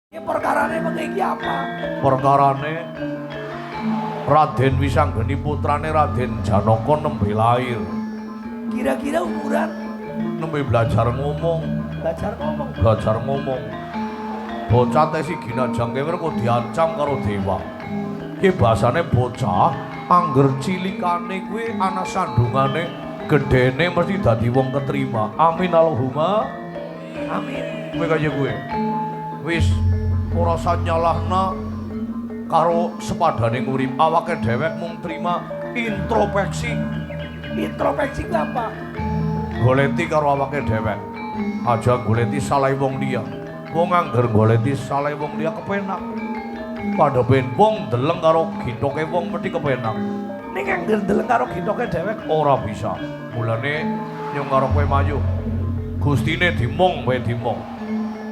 Iki perkarane mengki iki apa? Perkarane Raden Wisanggeni putrane Raden Janaka nembe lair. Kira-kira umuran Nembe belajar ngomong, belajar ngomong. Belajar ngomong. Bocah tesi ginajang kewer kok diancam karo dewa. Ki bahasane bocah angger cilikane kuwi ana sandungane, gedene mesti dadi wong keterima. Amin Allahumma. Amin. Kowe kaya kowe. Wis ora usah nyalahna karo sepadane urip. Awake dhewek mung trima introspeksi. Introspeksi ku apa? Goleti karo awake dhewek. Aja goleti salahe wong liya. Wong angger goleti salahe wong liya kepenak. Padha ben wong ndeleng karo gitoke wong mesti kepenak. Ning angger ndeleng karo gitoke dhewek ora bisa. Mulane nyung karo kowe mayu. Gustine dimong wae dimong.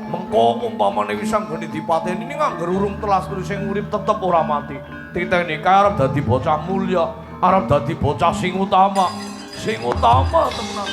Mengko umpamane Wisanggeni dipateni ning angger urung telas terus sing urip tetep ora mati. Titeni kae arep dadi bocah mulya, arep dadi bocah sing utama. Sing utama temenan.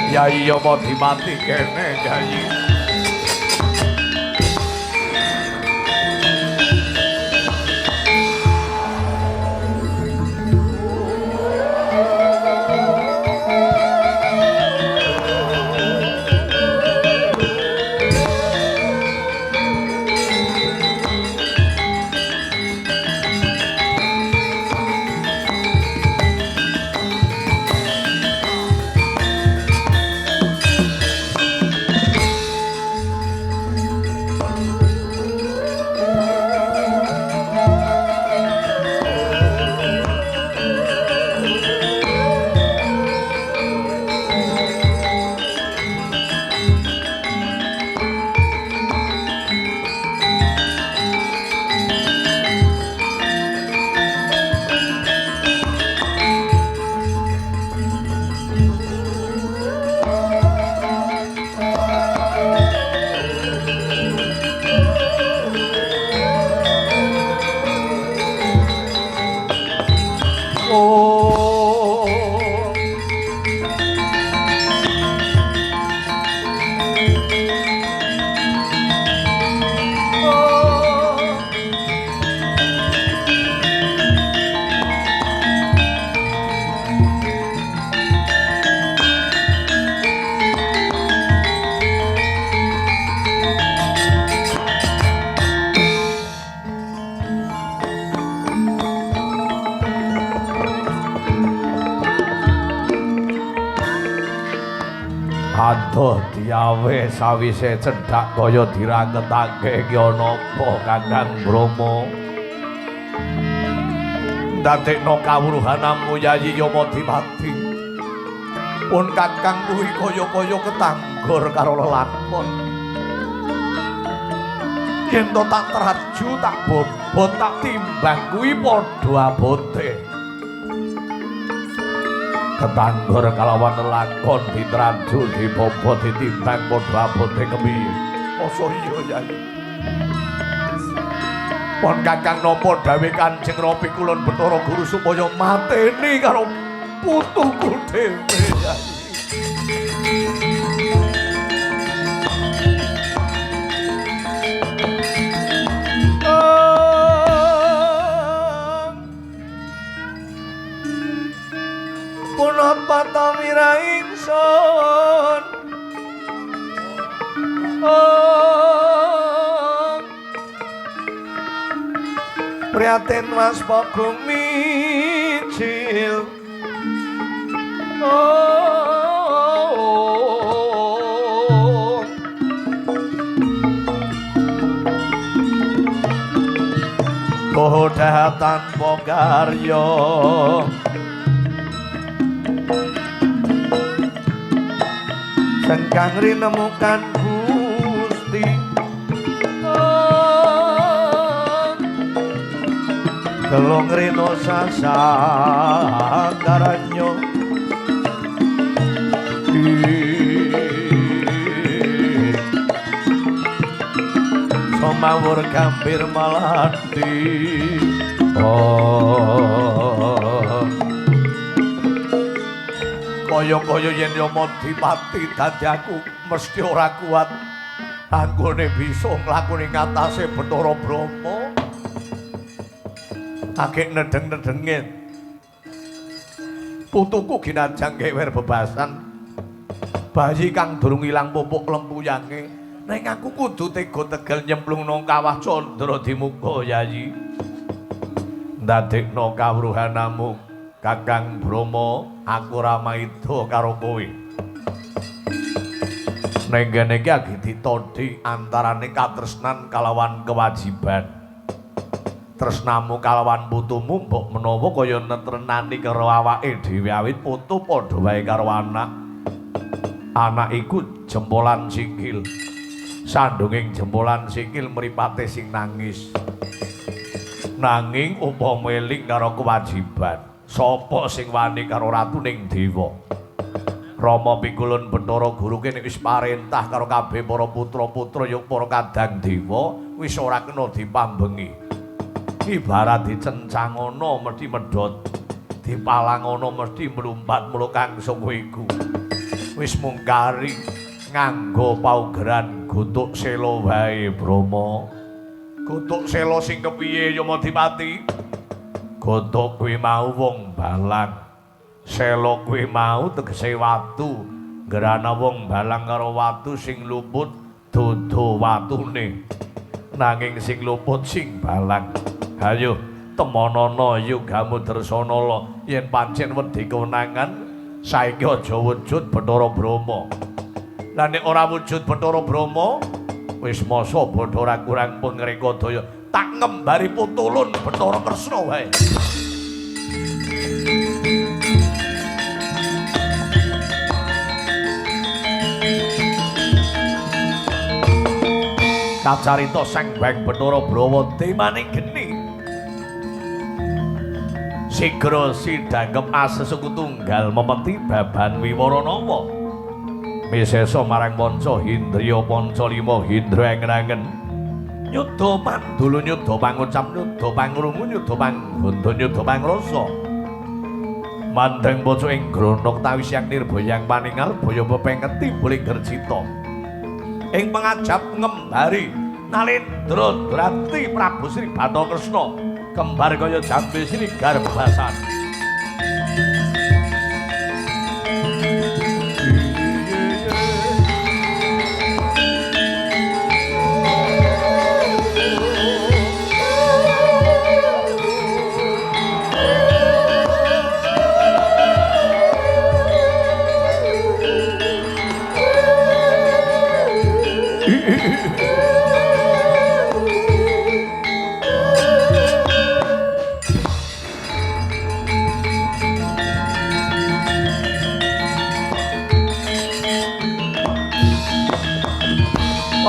Yai apa dimati kene Yai. Aduh diawe sawise cendhak kaya dirangetake iki ana apa Kakang Bromo. Ndadekno kawruhanamu Yayi Yamadipati. Pun Kakang kuwi kaya-kaya ketanggor karo lelakon. Yen to tak traju tak bobot tak timbang kuwi padha abote. Ketanggor kalawan lelakon ditraju dibobot ditimbang padha abote kepiye? Masa iya Yai? Pon Kakang napa dawuh Kanjeng Rabi Kulon Bathara Guru supaya mateni karo putuku dhewe Yai. Punot patawira ingsun. Prihatin Mas Bagong mijil. Oh. Godha tanpa karya sengkang rinemukan Gusti gelung rino sasakaranya somawur gambir malati oh kaya-kaya yen Yama dipati dadi aku mesti ora kuat anggone bisa nglakoni ngatasé Bathara Brahma akeh nedeng-nedenge putuku ginajang gewer bebasan bayi kang durung ilang pupuk lempuyange ning aku kudu tega tegel nyemplung nang kawah Candra Dimuka Yayi ndadekno kawruhanamu Kakang Brahma aku ora maida karo kowe ning kene iki agi ditodhi antarane katresnan kalawan kewajiban. Tresnamu kalawan putumu mbok menawa kaya netrenani karo awake dhewe awit putu padha wae karo anak. Anak iku jempolan sikil. Sandunging jempolan sikil mripate sing nangis. Nanging upama eling karo kewajiban, sapa sing wani karo ratuning dewa? Rama pikulun Bathara Guru kene wis parentah karo kabeh para putra-putra ya para kadang dewa wis ora kena dipambengi. Ibarat dicencangana mesti medhot, dipalangana mesti mlumpat mula kangsa kowe iku wis mungkari nganggo paugeran gutuk sela wae Brahma. Gutuk sela sing kepiye Yama Dipati? Gutuk kuwi mau wong balang, sela kuwi mau tegese watu. Ngerana wong balang karo watu sing luput dudu watune, nanging sing luput sing balang. Ayo temonana yugamu Dresanala yen pancen wedi kewenangan saiki aja wujud Bathara Brahma. Lah nek ora wujud Bathara Brahma wis masa bodho ora kurang pengreka daya tak ngembari putulun Bathara Kresna wae. Kacarita Sang Hyang Bathara Brahma demane geni sigra sidhangkep asesuku tunggal memeti baban wiwaranawa misesa marang panca hindriya panca lima hindra angen-angen nyuda mandula nyuda pangucap nyuda pangrungu nyuda panggandha nyuda pangrasa mandeng poco ing gronok tawis yang nirbayang paningal baya pepengeti boleh gercita ing pengajap ngembari Nalendra Drati Prabu Sri Bathara Kresna kembar kaya jambe sri garbasan.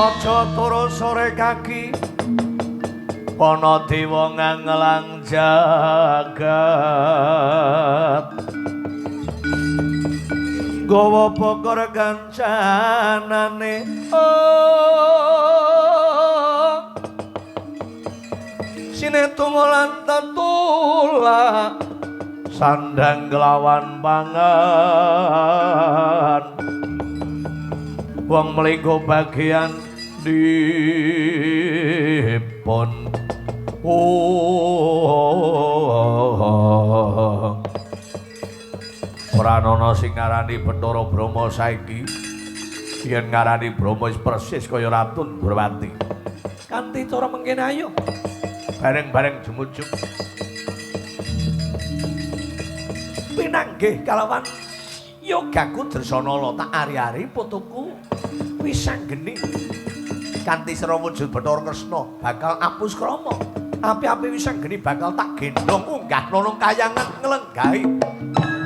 Aja turu sore kaki ana dewa nganglang jagat gawa pokor kancanane oh sinetung lan tetulak sandang kelawan pangan wong mlenggo bagian dipun ora ana sing ngarani Bathara Brahma saiki yen ngarani Brahma wis persis kaya Ratu Ndrawati kanthi cara mengkene ayo bareng-bareng jumujuk pinanggih kalawan yogaku Dresanala tak ari-ari putuku wis anggeni kanthi sera wujud Bathara Kresna bakal apus krama. Api-api Wisanggeni bakal tak gendong unggah nonong kayangan nglenggahi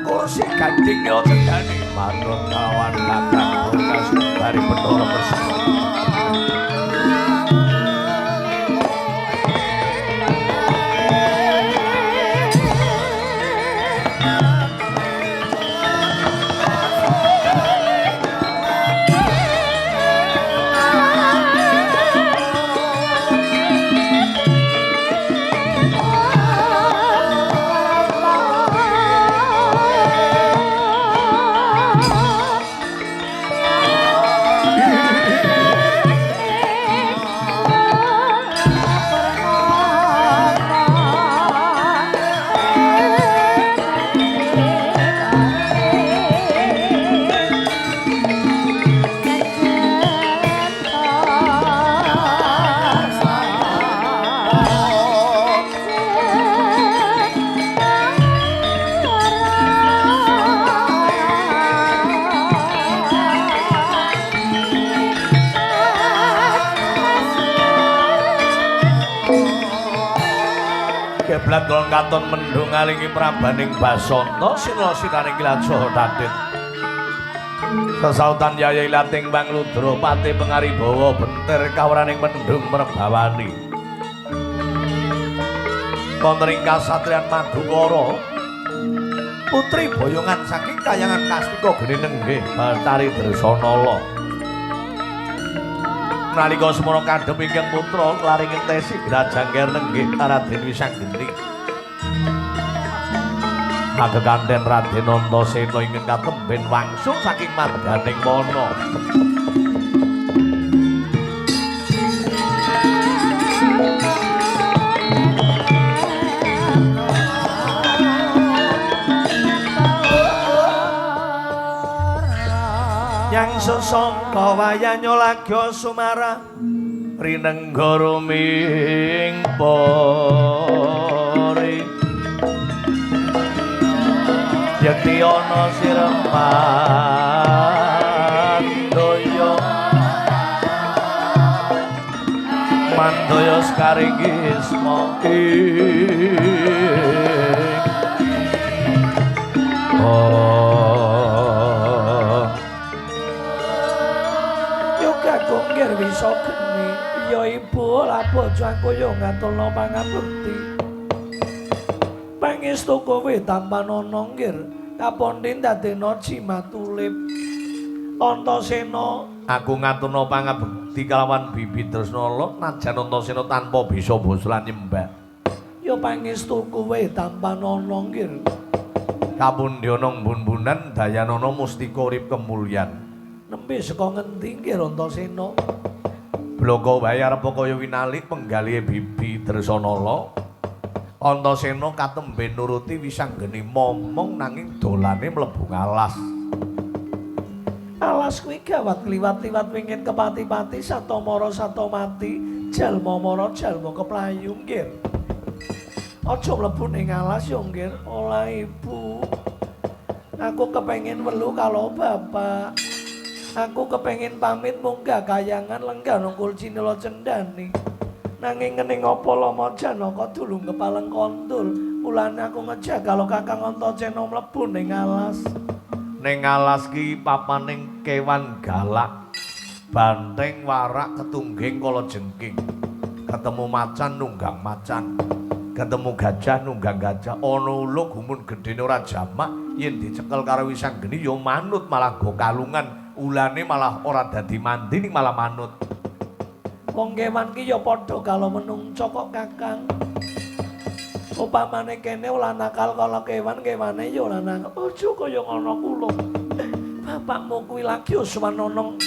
kursi ganding Nila Cendani. Manut kawan kakang bocah bari Bathara Kresna. Geblat kulon katon mendung ngalingi prabaning basanta sina sinaning kilat saha tadit. Sesautan yaya ilating pangludra pati pengaribawa benter kawraning mendung merbawani. Wonten ing kasatriyan Madukara putri boyongan saking kayangan Kastika geni nenggih Bathari Dresanala. Nalika semana kandhem ingkang putra laring tesi grajangker nenggih Raden Wisanggeni. Kagekanten Raden Antasena ingkang katemben wangsul saking marganing wana. Yang sesangka wayanya lagya sumara rinengga ruming pori yekti ana siremandaya mandaya sekaringgisma ing Nggir wisa geni. Ya ibu lah bojo aku ya ngaturna pangabekti. Pangestu kowe tampanana nggir kapondi ndadekna jimat tulip. Antasena aku ngaturna pangabekti kalawan Bibi Tresnala najan Antasena tanpa bisa basa lan nyembah. Ya pangestu kowe tampanana nggir. Kapundi ana mbun-mbunan dayanana mustika urip kemulyan. Nembe saka ngendi nggih Antasena? Bloko wae arep kaya winalik penggalihe Bibi Dresanala. Antasena katembe nuruti Wisanggeni momong nanging dolane mlebu alas. Alas kuwi gawat kliwat-liwat wingit kepati-pati satamara satamati jalma mara jalma keplayu nggih. Aja mlebu ning alas yo nggih. Ola ibu. Aku kepengin welu karo bapak. Aku kepengin pamit munggah kayangan lenggah nungkul cinela cendani. Nanging ngening apa lama Janaka dulung kepaleng kontul. Mulane aku ngejak kalau Kakang Antasena mlebu ning alas. Ning alas ki papaning kewan galak. Banteng warak ketungging kala jengking. Ketemu macan nunggang macan. Ketemu gajah nunggang gajah. Ana ula gumun gedene ora jamak yen dicekel karo Wisanggeni ya manut malah go kalungan. Ulane malah ora dadi mandi ning malah manut. Wong kewan ki ya padha karo menungca kok Kakang. Upamane kene ora nakal kala kewan, kewane ya ora nakal. Aja kaya ngono kula. Bapakmu kuwi lagi uswanana.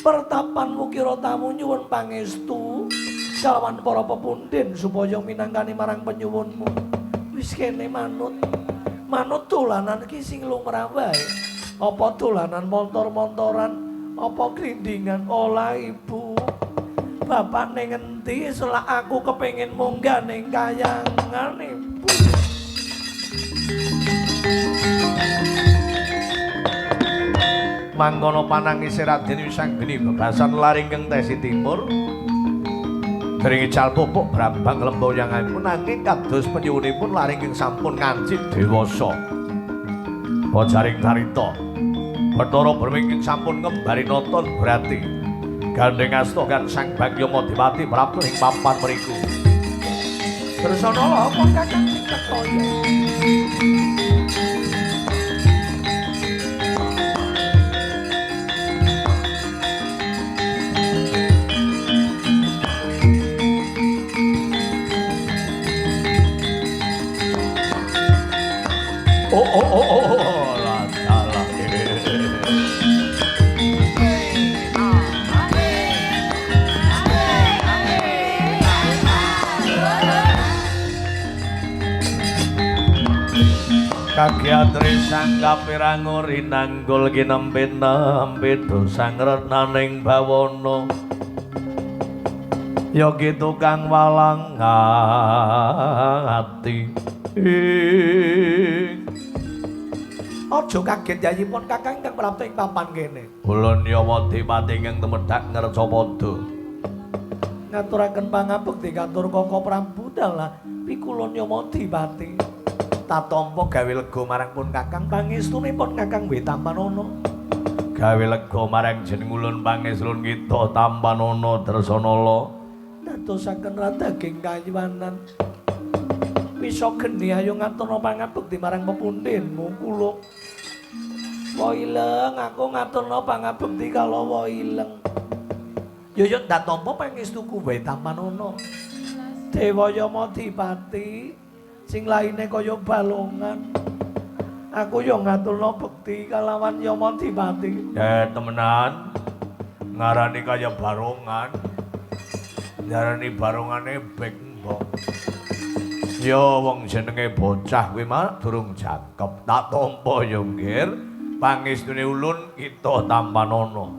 Pertapanmu kira tamu nyuwun pangestu kalawan para pepundhen supaya minangkani marang penyuwunmu. Wis kene manut. Manut dolanan ki sing lumrah wae. Apa dolanan montor-montoran, apa grindingan olah ibu. Bapak ning endi selak aku kepengin munggah ning kayangan ibu. Mangkono panangise Raden Wisanggeni bebasan laringkeng Tesi Timur. Dereng ical pupuk brambang lempoyanganipun nanging kados penyuwunipun lare ingkang sampun ngancik dewasa. Bojaring carita Bathara Brama ingkang sampun ngembari nata brati gandheng asta kan Sang Hyang Yamadipati prapta ing papan mriku. Dresanala apa Kakang sing ketaya? Oh oh oh oh, oh. Lah dalah. Kagiatri sang kapirang rinanggul kinempit-nempit sang retnaning bawana. Yogi tukang walang ati. Aja kaget yayipun Kakang ingkang prapta ing papan kene. Ulun Yamadipati ingkang tumedhak ngercapada. Ngaturaken pangabekti katur Kaka Prabu dalah pikulun Yamadipati. Tatampa gawe lega marang pun Kakang, pangestunipun Kakang we tampanana. Gawe lega marang jeneng ulun pangeslun kita tampanana Dresanala. Dadosaken radaging kayuwanan. Wisa geni ayo ngaturna pangabekti marang pepundhenmu kula. Wa ileng aku ngaturna pangabekti kalawa ileng. Yo yo ndak tampa pangestuku wae tampanana. Dewa Yamadipati sing laine kaya balongan. Aku yo ngaturna bekti kalawan Yamadipati. Temenan ngarani kaya barongan. Ngarani barongane bek mbok. Ya wong jenenge bocah kuwi mah durung jangkep. Tak tampa ya nggir. Pangestune ulun kita tampanana.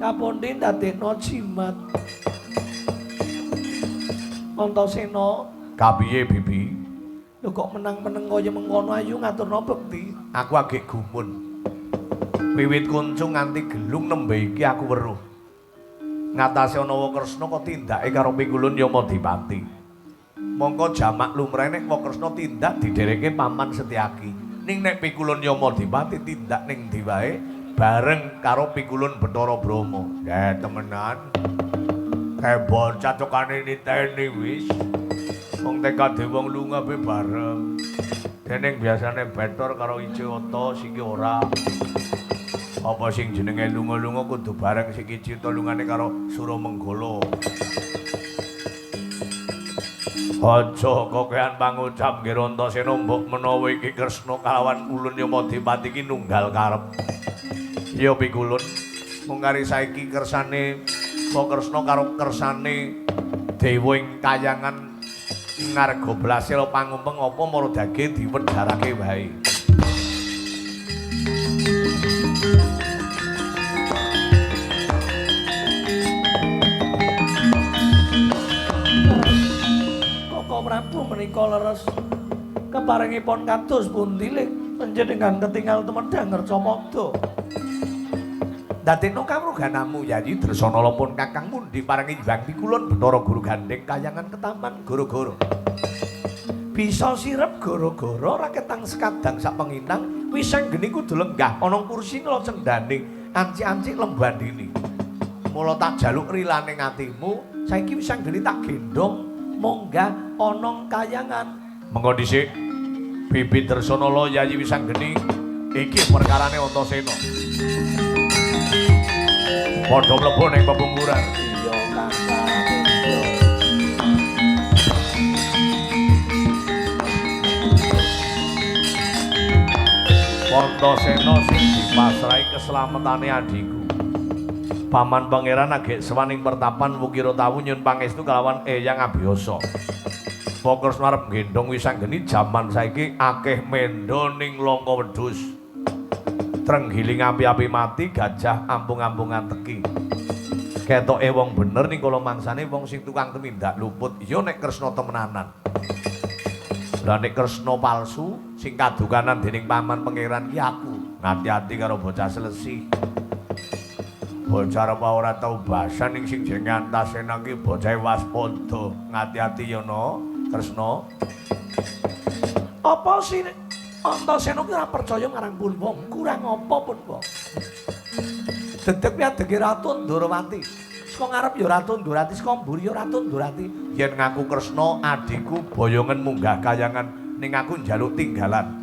Kapundi ndadekno jimat. Antasena kapiye Bibi? Lho kok menang-meneng kaya mengkono ayu ngaturna bekti. Aku agek gumun. Wiwit kuncung nganti gelung nembe iki aku weruh. Ngatasé ana Kresna kok tindake karo pikulun Yamadipati. Mongko jamak lumrahe nek Kresna tindak didereke Paman Setyaki. Ning nek pikulun Yamadipati tindak ning ndi wae bareng karo pikulun Bathara Brama. Ya temenan. Kae bocah cokane niteni wis. Wong tekade wong lunga be bareng. Dening biasane Betor karo Ijo Ota siki ora. Apa sing jenenge lunga-lunga kudu bareng siki cita lungane karo Suramenggala. Aja kokean pangucap nggih Antasena mbok menawa iki Kresna kalawan ulun Yamadipati iki nunggal karep. Ya pikulun, mung kari saiki kersane Kresna karo kersane dewa ing kayangan ngarga blasila pangumpeng apa maradage diwedharake wae. Kaka Prabu menika leres keparengipun kados pundi lik panjenengan ketingal tumedhang ngercapada. Dadekno kawruhanamu Yayi Dresanala pun Kakang mundi parengi Hyang Pikulun Bathara Guru gandheng kayangan ketaman goro-goro. Bisa sirep goro-goro raketang sekadang sak penginang wis anggene kudu lenggah ana kursi nela cendane anci-anci lembandini. Mula tak jaluk rilane atimu, saiki wis anggene tak gendhong munggah ana kayangan. Mengko dhisik Bibi Dresanala Yayi wis anggene iki perkarane Antasena. Padha mlebu ning pepungkuran. Iya Kakang. Iya. Antasena sing dipasrahi keslametane adhiku. Paman Pangeran agek sowan ing pertapan Wukira Tawu nyun pangestu kalawan Eyang Abiyasa. Kresna arep nggendhong wisanggeni jaman saiki akeh mendha ning langka wedhus. Trenggiling api-api mati, gajah ampung-ampungan teki. Ketoke wong bener ning kala mangsane wong sing tukang tumindak luput. Ya nek Kresna temenanan. Lah nek Kresna palsu sing kadukanan dening Paman Pangeran ki aku. Ngati-ati karo bocah selesi. Bocah arep ora tau basan ning sing jenenge Antasena ki bocah waspada. Ngati-ati ya no, Kresna. Apa sih Antasena ki ora percaya marang Punwa? Kurang apa Punwa? Dedeg kuwi adege Ratu Ndorowati. Saka ngarep ya Ratu Ndorowati, saka mburi ya Ratu Ndorowati. Yen ngaku Kresna adhiku boyongen munggah kayangan ning aku njaluk tinggalan.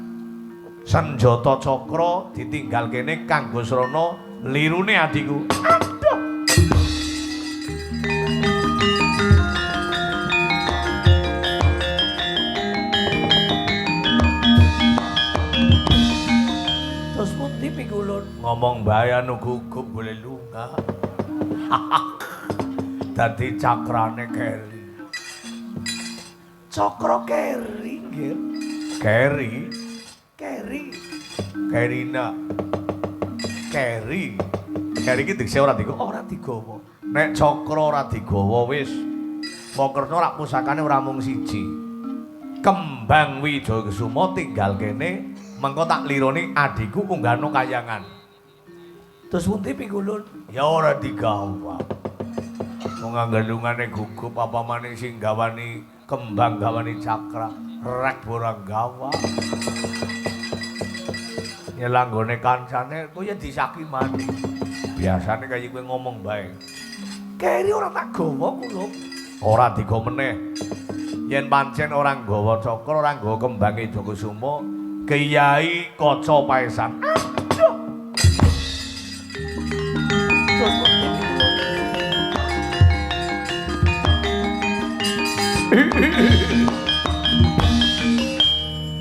Senjata cakra ditinggal kene kanggo srana lirune adhiku. Aduh. Terus pundi pikulun? Ngomong bae anu gugup boleh lunga. Dadi cakrane keri. Cakra keri nggih. Keri. Keri. Kerina. Keri. Keri iki dikse ora digawa. Ora digawa. Nek cakra ora digawa wis. Kresna rak pusakane ora mung siji. Kembang Wijayakusuma tinggal kene, mengko tak lironi adhiku unggahno kayangan. Terus pundi pikulun? Ya ora digawa. Wong anggelungane gugup apa maning sing gawani kembang gawani cakra, rek ora gawa. Ya langgone kancane kuwi ya disaki maning. Biasane kaya kowe ngomong bae. Keri ora tak gawa kula. Ora digawa meneh. Yen pancen ora nggawa cakra, ora nggawa kembang Wijayakusuma, Kyai Kaca Paesan. Aduh. Terus pundi pikulun?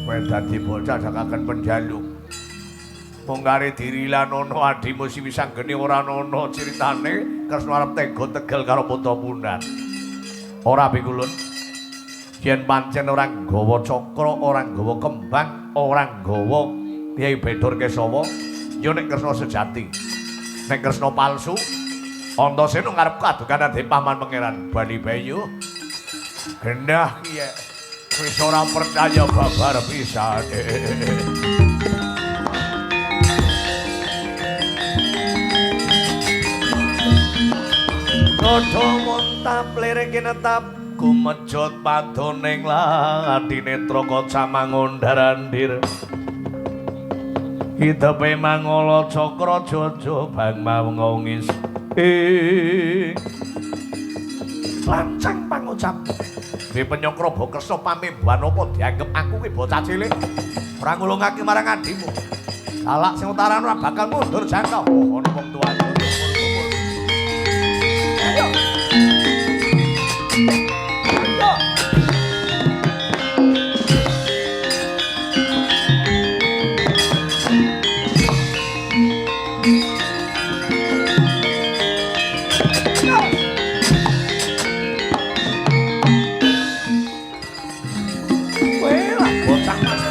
Kowe dadi bocah jakaken penjaluk. Mung kare dirilanono adhimu si wisanggeni ora ana critane Kresna arep tega tegel karo Putra Pundan. Ora pikulun. Yen pancen ora nggawa cakra, ora nggawa kembang, ora nggawa Kyai Bedor Kesawa, ya nek Kresna sejati. Nek Kresna palsu, Antasena ngarep kadukan ade paman pangeran Bali Bayu. Genah kiye wis ora percaya babar pisane. Padha muntap lirik kinetap kumejot padoning lati netra kaca mangundarandir. Hidepe mangala cakra jaja bang mangongis. Lancang pangucap. Dhewe penyokraba Kresna pamembuhan apa dianggep aku ki bocah cilik. Ora ngulungake marang adhimu. Galak sing utaran ora bakal mundur jangka. Oh, ana wong tuwa. Ayo. Ayo. Kowe lah bocah mas.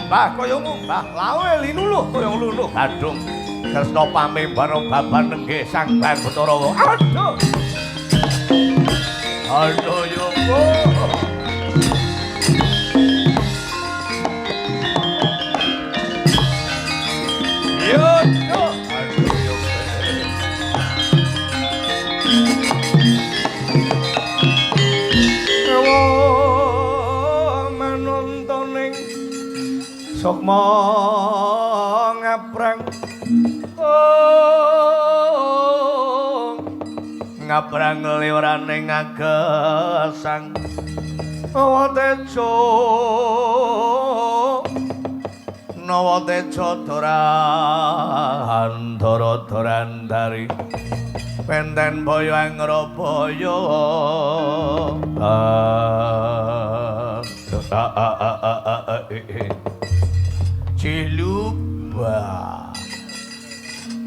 Mbah kaya ngumbah lawe linuluh kaya luluh gadung Kresna pamembara babar nenggih Sang Hyang Bathara. Aduh. Aduh yo. Yo. Aduh yo. Ewa manontoning sukma ngaprang ngaprang liwrane ngagesang Nawa teja Nawa teja doran dara dorandari penten boyo angrabaya Ciluba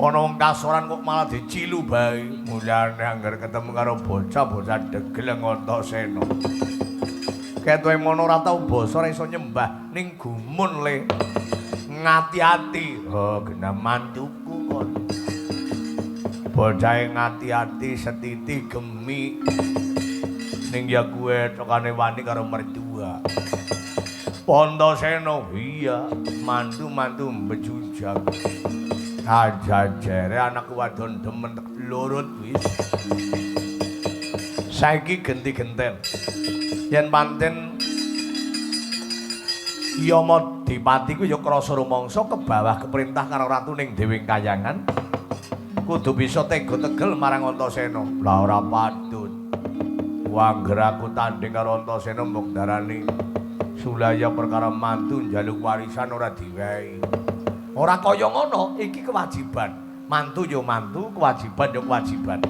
ana wong kasoran kok malah dicilubai. Mulane angger ketemu karo bocah-bocah degel Antasena. Ketoke mono ora tau basa ora iso nyembah ning gumun le. Ngati-ati. Oh, genah mantuku kon. Bocahe ngati-ati setiti gemi. Ning ya kuwe tokane wani karo mertua. Antasena, iya, mantu-mantu mbejujag. Ajajere anak wadon demen lurut wis. Saiki genti-genten. Yen panten Yama Dipati ku ya krasa rumangsa kebawah keperintah karo ratu ning Dewi Kayangan. Kudu bisa tega tegel marang Antasena. Lah ora patut. Wangger aku tanding karo Antasena mbok darani sulaya perkara mantu njaluk warisan ora diwehi. Ora kaya ngono, iki kewajiban. Mantu ya mantu, kewajiban ya kewajiban.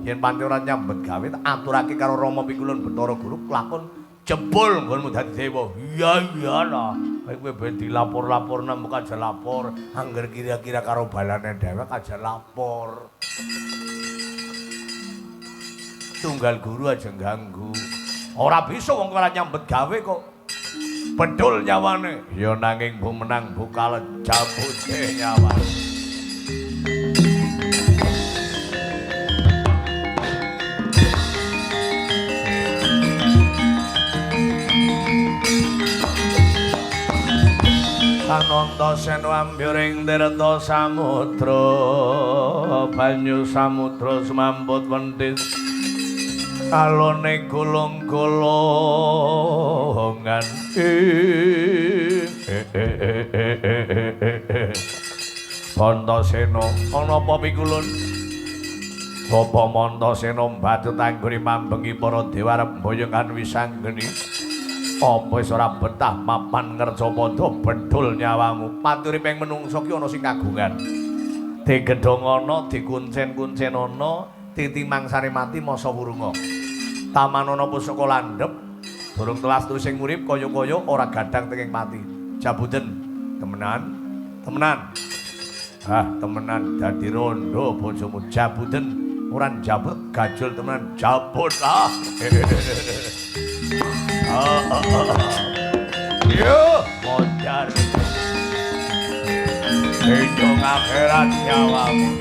Yen pancen ora nyambet gawe tak aturake karo Rama Pikulun Bathara Guru lakon jebul nggonmu dadi dewa. Iya iya lah. Kowe ben dilapor-laporna mbok aja lapor. Angger kira-kira karo balane dhewek aja lapor. Tunggal guru aja ganggu. Ora bisa wong ora nyambet gawe kok. Bedul nyawane. Ya nanging bu menang bu kalah jabute nyawane. Antasena ambyuring tirta samudra banyu samudra semamput wentis alone gulung-gulungan. Antasena ana apa pikulun? Bapa Antasena mbatut anggone mambengi para dewa arep mboyongan wisanggeni. Apa wis ora betah mapan ngerjapada bedul nyawamu. Paturiping menungsa ki ana sing kagungan. Digedhong ana, dikuncen-kuncen ana, titi mangsane mati masa wurunga. Taman ana pusaka landhep, durung telas terus sing urip kaya-kaya ora gadang tenging mati. Jabuten, temenan, temenan. Ah, temenan dadi rondo bojomu jabuten, ora njabut gajul temenan jabut ah. Yo, modar. Hitung akhirat nyawamu.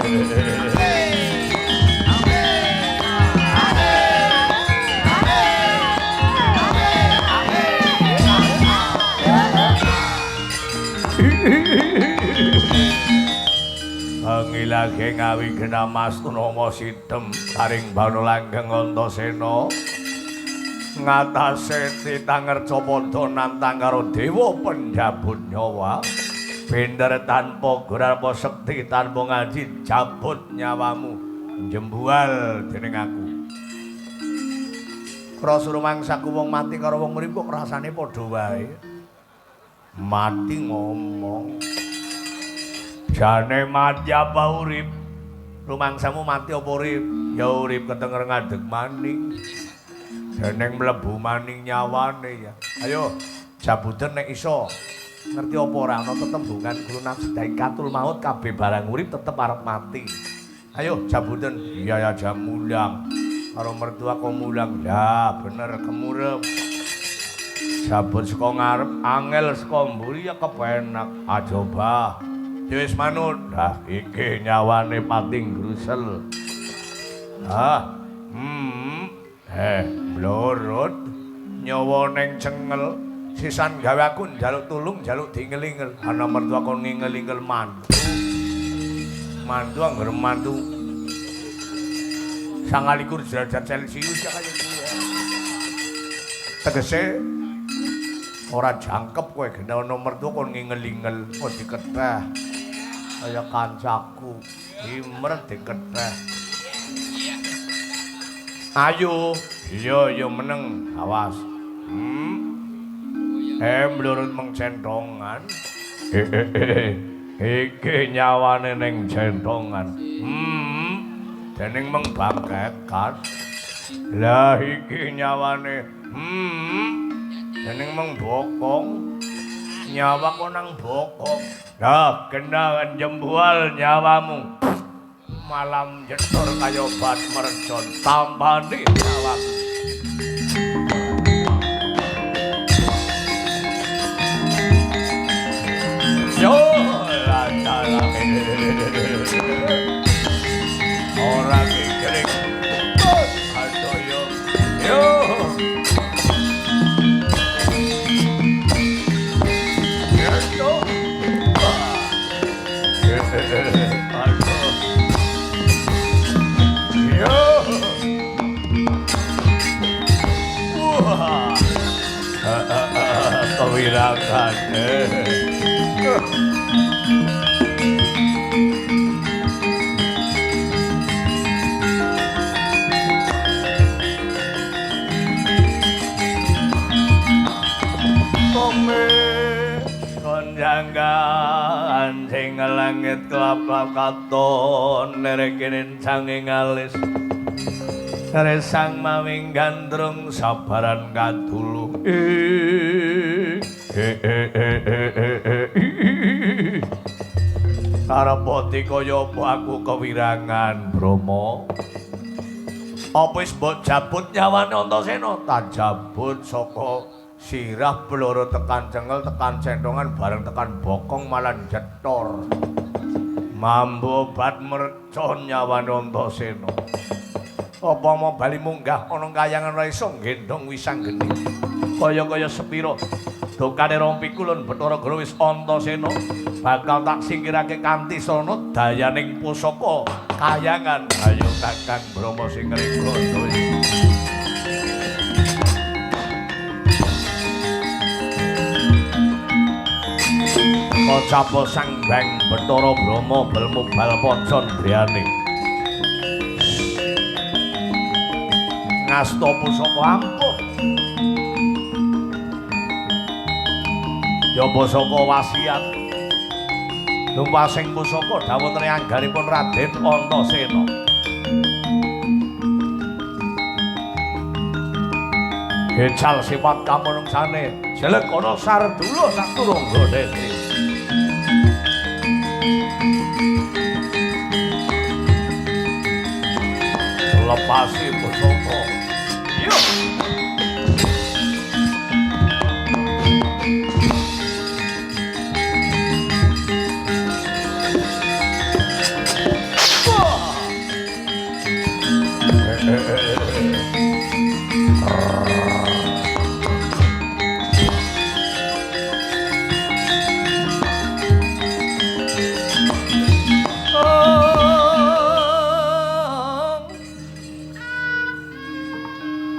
Ngilage ngawi gena mas tunama sitem taring banu langgeng Antasena. Ngatasé titangercapada nantang karo dewa penjabut nyawa. Bender tanpa gurarpa sekti tanpa ngaji jabut nyawamu jembual dening aku. Krasa rumangsaku wong mati karo wong urip kok rasane padha wae. Mati ngomong. Jane mati apa urip? Rumangsamu mati apa urip? Ya urip ketenger ngadeg maning. Jeneng mlebu maning nyawane ya. Ayo jabuten nek iso. Ngerti apa ora ana tetembungan guru nafsi katul maut kabeh barang urip tetep arep mati. Ayo jabuten. Iya ya jam mulang. Karo mertua kok mulang. Ya bener kemurep. Jabut saka ngarep angel saka mburi ya kepenak. Aja bah. Ya wis manut. Lah iki nyawane pating grusel. Ah. Blorot nyawa ning cengel sisan gawe aku njaluk tulung njaluk diingel-ingel. Ana mertua kon ngingel-ingel mantu. Mantu angger mantu. 29 derajat Celsius ya kaya kuwi. Tegese ora jangkep kowe gene ana mertua kon ngingel-ingel kok diketheh. Kaya kancaku, imer diketheh. Ayo, iya iya meneng, awas. Mlurut meng centongan. Iki nyawane ning centongan. Dening meng bangkekan. Lah iki nyawane. Dening meng bokong. Nyawa kok nang bokong. Lah kena jembual nyawamu. Malam jedor kaya obat mercon. Tampani nyawamu. Yo la la la. Ora kikring. Aduh yo. Yo. Kewirangan. Tome konjangan sing langit kelap-kelap katon lerek sanging alis resang mawing gandrung sabaran kadulu. Karepoti kaya apa aku kewirangan Brahma. Apa wis mbok jabut nyawane Antasena? Tak jabut saka sirah bloro tekan cengel tekan centongan bareng tekan bokong malah jetor. Mambu obat mercon nyawane Antasena. Apa mau bali munggah ana kayangan ora iso nggendhong wisanggeni. Kaya-kaya sepira dokane rong pikulun Bathara Guru wis Antasena bakal tak singkirake kanthi sarana dayaning pusaka kayangan. Ayo Kakang Brahma sing ngrega daya. Kocapa Sang Hyang Bathara Brahma belmubal pancandriyane. Ngasta pusaka ampuh. Ya pusaka wasiat. Lumpasing pusaka dawuh anggaripun Raden Antasena. Hecal sifat kamanungsane, jelek ana sardula saturangga dene. Lepasi pusaka. Yo.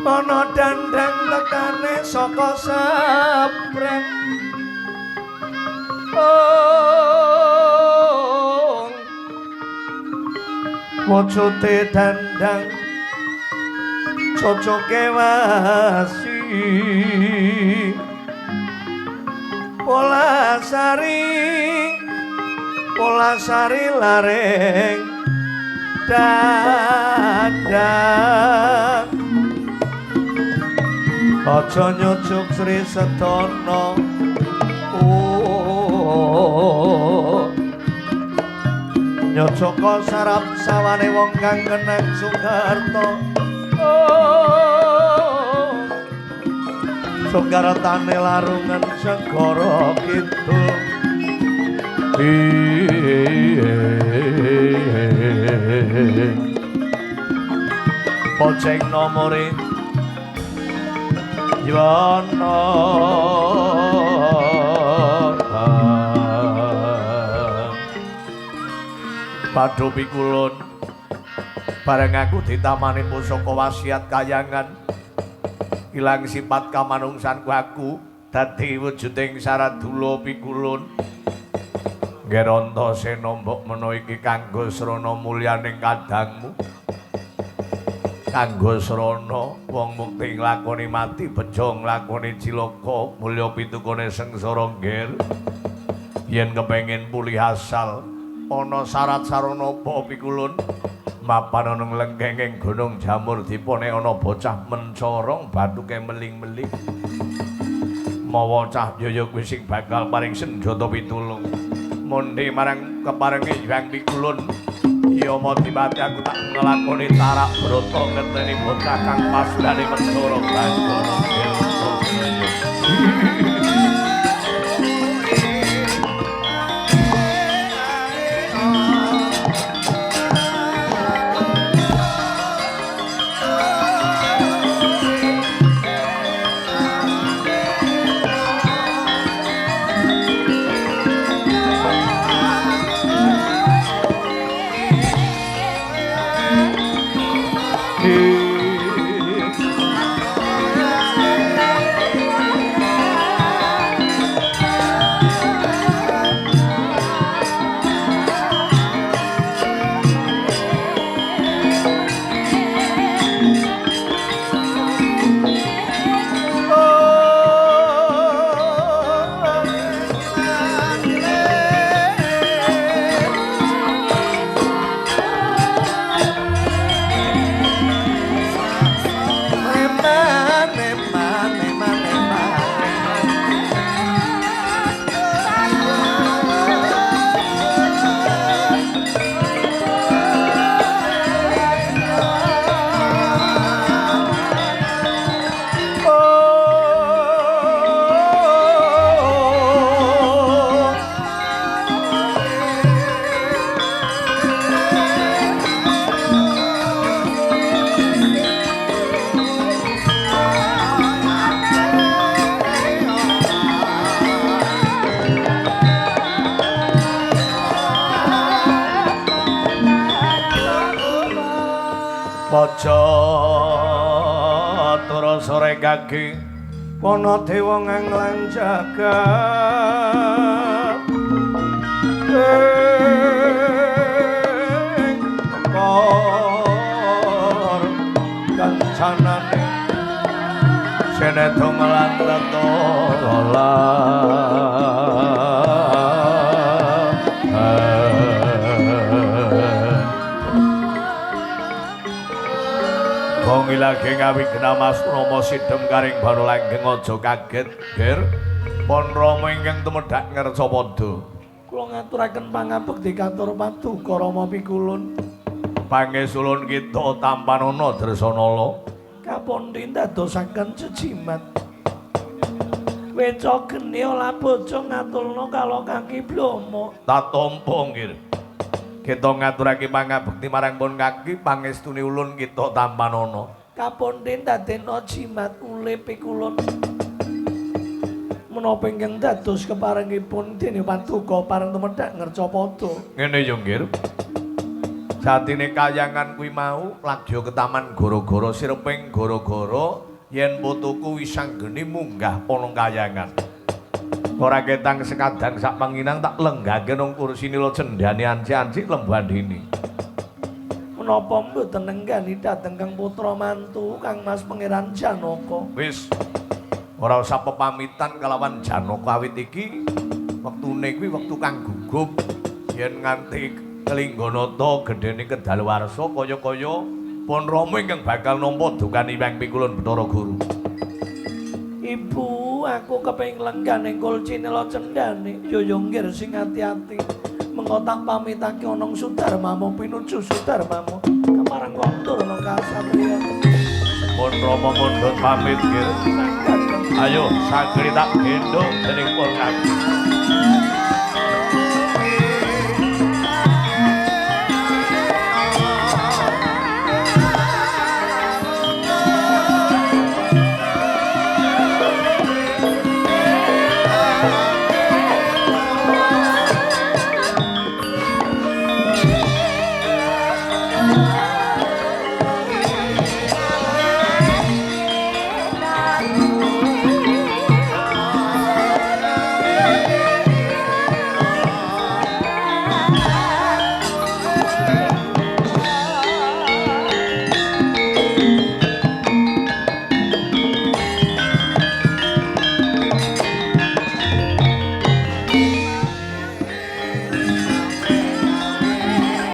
Ana dandang tekane saka sabrang. Wujude dandang cocoke wasi. Polasari, polasari laring dandang. Aja nyucuk Sri Sedana. Nyucuk sarap sawane wong kang kenang Soekarto. Soekartane larungan segara kidul. Poceng nomore Yono. Padha pikulun Bareng aku ditamani pusaka wasiat kayangan. Ilang sifat kamanungsanku aku dadi wujuding saradula pikulun. Nger Antasena mbok menawa iki kanggo srana mulyaning kadangmu. Kanggo srana wong mukti nglakoni mati bejo nglakoni cilaka mulya pitukune sengsara ngger. Yen kepengin pulih asal ana syarat sarana apa pikulun? Mapan ana lengkenging gunung jamur dipone ana bocah mencorong bathuke meling-meling. Mawa cah yaya kuwi sing bakal paring senjata pitulung. Mundhi marang keparenge Hyang Pikulun. Ya mati aku tak nglakoni tarak brata ngeteni bocah kang pasdane mencorong bangkono. Maca sore kaki ana dewa nganglan jagat ing kor kancanane senetong lan tatola. Wong ilage ngawigna Mas Rama sidhem karing bano langgeng aja kaget, Ger. Pon Rama ingkang tumedhak ngerca padha. Kula ngaturaken pangabekti katur paduka Rama pikulun. Pangesulun kita tampanana Dresanala. Kapundi ndadosaken jejimat. Weca geni olah bojo ngatulna kalokaki Blama. Tatampa nggih. Kita ngaturake pangabekti marang pun kaki pangestune ulun kita tampanana. Kapundi ndadekna jimat ulip pikulun. Menapa ingkang dados keparengipun dene paduka pareng tumedhak ngerca padha. Ngene yo nggih. Jatine kayangan kuwi mau lagya ketaman gara-gara sireping gara-gara yen putuku wis anggene munggah ana kayangan. Ora ketang sekadang sak panginang tak lenggahke nang kursine lo cendhane anci-anci lembandene. Menapa mboten nenggani dhateng Kang putra mantu Kang Mas Pangeran Janaka? Wis ora usah pepamitan kalawan Janaka awit iki wektune kuwi wektu kang gugup yen nganti Kelingganata gedhene kedaluwarsa kaya-kaya pun Rama ingkang bakal nampa dukani Hyang Pikulun Bathara Guru. Ibu, aku kepengin lenggah ning kulcine cendhane. Yo yo nggir sing ati-ati. Mengko tak pamitake ana Sudarmamu pinuju Sudarmamu. Kepareng kondur ana kasatriyan. Pun Rama mundhut pamit nggir. Ayo sagri tak gendhong dening pun kaki.